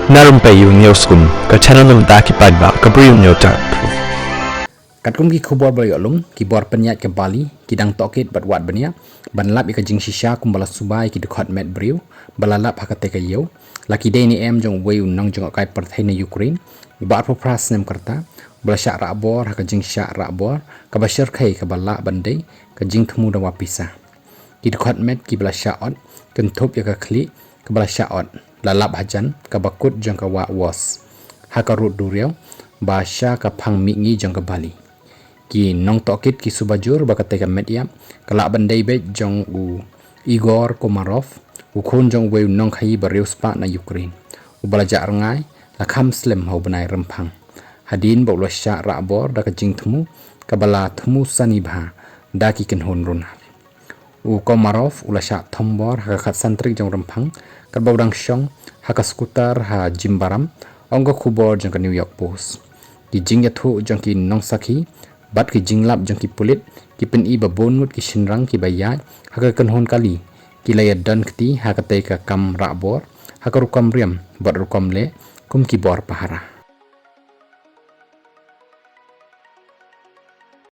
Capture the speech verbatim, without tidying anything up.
Na Rympei U News Kum, ka channel na bynta ki paidbah ka Bri U News Tar. Katkum ki khubor ba la ïoh lum, ki bor pynïaid ka Bali ki dang tohkit bad wad bniah ban lap ïa ka jingshisha kumba la suba ïa ki dkhot met briew ba la lap ha katei ka ïew, la ki dei ne em jong uwei u nongjngohkai pyrthei na Ukraine uba arphew phra snem ka rta, uba la shah rah bor ha ka jingshah rah bor kaba shyrkhei kaba lah ban dei ka jingthmu dawa pisa. Ki dkhot met kiba la shah ot kynthup ïa ka khlieh kaba la shah ot, la lap hajan kaba kut jong ka wah Ourals ha ka rud duriaw ba sha ka phang mihngi jong ka Bali. Ki nongtohkit ki suba jur ba katei ka met ïap ka lah ban dei beit jong u Igor Komarov, u khun jong uwei u nongkhaïi ba riewspah na Ukraine, uba la jah rngai la kham slem ha u bnai Rymphang, hadien ba u la shah rah bor da ka jingthmu kaba la thmu sani bha da ki kynhun runar. U Komarov u la shah thombor ha ka khatsan tarik jong Rymphang katba u dang shong ha ka scooter ha Jimbaram, ong ka khubor jong ka New York Post. Ki jingïathuh jong ki nongsakhi bad ki jinglap jong ki pulit ki pyni ba bun ngut ki shynrang kiba ïaid ha ka kynhun kali ki la ïadon kti ha katei ka kam rah bor ha ka rukom riam bad rukom leh kum ki bor pahara.